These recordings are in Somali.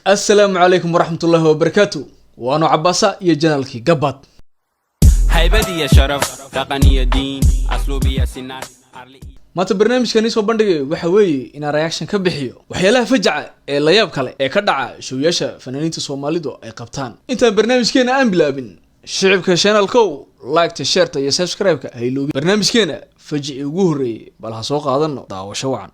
Asalaamu calaykum waraxmatullaahi wabarakaatu. Waanu Cabaasa iyo channelkii Gabaad. Haybad iyo sharaf, dhaqan iyo diin, asluub iyo sinaan, arli iyo Maanta barnaamijkan soo bandhigayo waxa weeye inaan reaction ka bixiyo waxyaalaha fajaca ee layaab kale ee ka dhaca showyaasha fanaaniinta Soomaalidu ay qabtaan. Intaan barnaamijkeena aan bilaabin, shicibka channelkow, liketa, shareta iyo subscribe-ka ha iloobin. Barnaamijkeena fajicii ugu horreeyey bal ha soo qaadano. Daawasho wacan.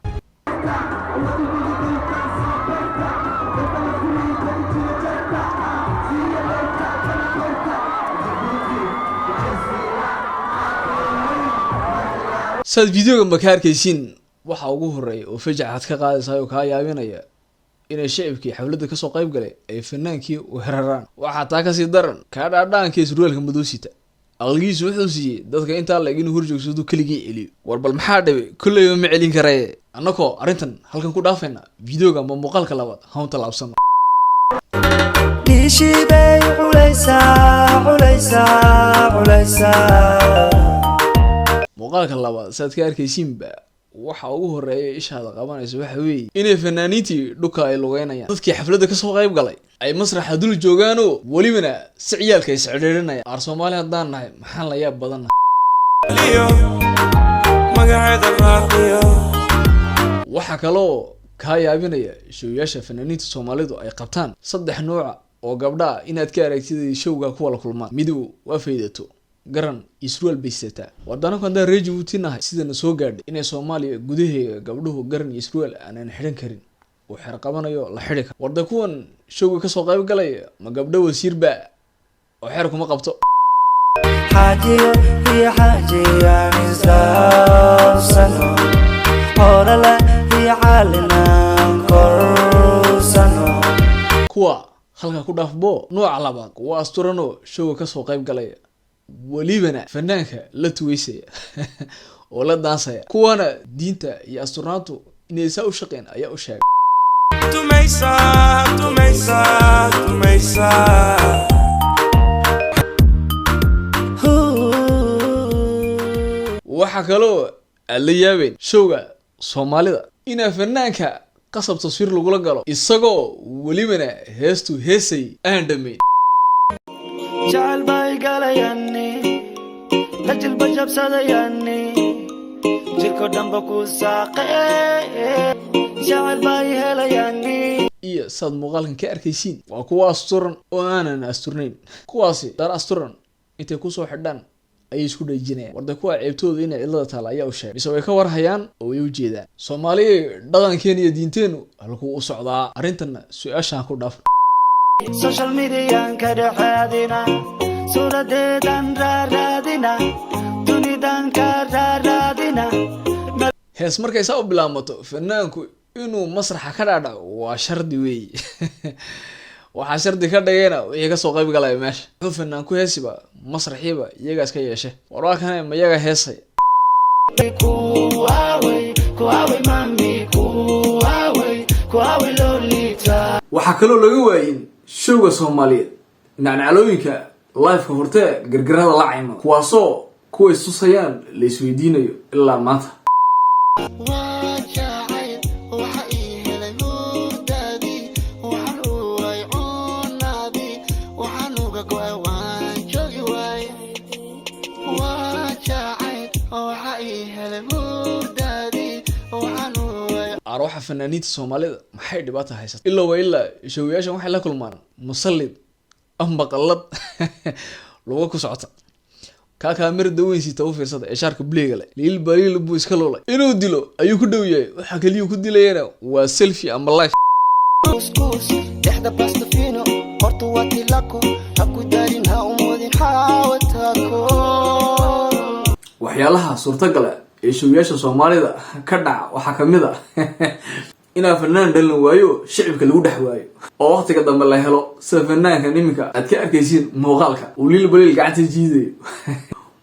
Saad videoga ma ka arkaysiin, waxa ugu horeeya oo fajac aad ka qaadaysaay oo kaa yaabinaya inay shicibkii xafladda kasoo qayb galay ay fanaankii weeraraan. Waxaa taa kasii daran kaa dhaadhaankii surwaalka madow sita. Aqligiisu wuxuu siiyey dadka intaa la eg inuu horjoogsado, keligii celiyo. War bal maxaa dhibay? Kolleyba ma celin karaye. Annakoo arrintan halkan ku dhaafayna, videoga ama muuqaalka labaad hawnta laabsano. Dhiishibay culaysaa, culaysaa, culaysaa. Muuqaalka labaad, saad ka arkaysiinba, waxa ugu horeeya ishaada qabanaysa waxa weeye inay fanaaniintii dhulka ay lugeynayaan, dadkii xafladda kasoo qayb galay ay masraxa dul joogaanoo welibana si ciyaalka is cidhiidhinaya. Aar Soomaali haddaan nahay, maxaan la yaab badannahay? Magaceeda raaciyo. Waxaa kaloo kaa yaabinaya showyaasha fanaaniinta Soomaalidu ay qabtaan saddex nooca oo gabdha ah inaad ka aragtid showga kuwa la kulmaan. Midow waa faydato, garan iyo surwaal bay sidataa. Wadanaku haddaan reer Jabuuti nahay, sidana soo gaadhay inay Soomaaliya gudaheega gabdhuhu garan iyo surwaal aanan xidhan karin, uu xer qabanayo la xidhi karo. Warda kuwan showga kasoo qayb galaya ma gabdho wasiirba oo xer kuma qabto? Xaajiyo iyo xaajiyaan isdhaafsano, xoolala iyo caalinaan korsano. Kuwa halkaa ku dhaafbo. Nooca labaad, kuwa asturanoo showga kasoo qayb galaya, welibana fanaanka la tuweysaya oo la daansaya. Kuwana diinta iyo asturnaantu inay saa u shaqeyn ayaa u sheegay. Tumaysaa, tumaysaa, tumaysaa. Waxaa kaloo aad la yaabeen showga Soomaalida inaa fanaanka qasab taswiir lagula galo, isagoo welibana heestu heesay aan dhammayn. Jecel bay galayani, la jilba jabsadayani, jirko dhanba ku saaqe, jecel bay helayani. Iyo saad muuqaalkan ka arkaysiin, waa kuwa asturan oo aanan asturnayn. Kuwaasi dar asturan intay kusoo xidhaan ayay isku dhejinayaan. Warda kuwa ceebtooda inay cidlada taala ayaa u sheegay, mise way ka warhayaan oo way u jeedaan? Soomaaliya, dhaqankeena iyo diinteenu halkuu u socdaa? Arrintanna su-aashaan ku dhaaf. Social median ka dhexaadina, suuradeedan raaraadina, dunidan ka raaraadina. Hees markay saa u bilaamato, fanaanku inuu masraxa ka dhaadhaco waa shardi weeye. Waxaa shardi ka dhigayna wixii kasoo qayb galaya meesha. Wuxuu fanaan ku heesiba masraxiiba iyagaa iska yeeshe. War waa kane, ma iyaga heesay? Kuwaawey, kuwaawey, mami, kuwaawey, kuwaawey, lolita. Waxaa kaloo laga waayin showga Soomaaliyeed nacnaclooyinka liveka hortee gargarada la caymo, kuwaasoo kuwa istusayaan la isweydiinayo ilaa maanta. Waa jacayl waxa ii helay hurdaadii, waxaan uray cunaadii, waxaan uga go'ay, waan joogi waay. Waa jacayl waxa ii helay hurdaadii, waxaan uray. Arooxa fanaaniinta Soomaalida maxay dhibaata haysata? Ilaa waa ilaa showayaashan waxay la kulmaan musallid amba qallad luga ku socota. Kaa kaamirada weyn sita u fiirsada ee shaarka bleyga leh, liil baliil buu iska lulay. Inuu dilo ayuu ku dhow yahay. Waxa keliya ku dilayana waa selfie ama live. Kuskus dhexda bastafino, qortu waa tilako, ha ku daalin, ha umudin xaawataako. Waxyaalaha suurtagala ee showayaasha Soomaalida ka dhaca waxaa kamid a inaa fanaan dhalan waayo, shicibka lagu dhex waayo, oo waqtiga dambe la helo sida fanaankan iminka aad ka arkaysiin muuqaalka uu liil baliil gacanta jiidayo.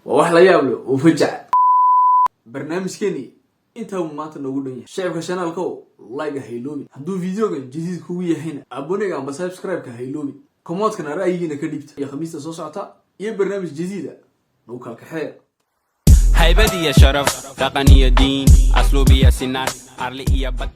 Waa wax la yaab leh oo fajaca. Barnaamijkeeni intaa uu maanta noogu dhan yahay. Shicibka channelkow, like ha iloobin. Hadduu videogan jadiid kugu yahayna, abonega amba subscribe-ka ha iloobin. Commentkana ra'yigiina ka dhiibta. Iyo Khamiista soo socota iyo barnaamij jadiida nagu kala kaxeeya. Haybad iyo sharaf, dhaqan iyo diin, asluub iyo sinaan, arli iyo bad.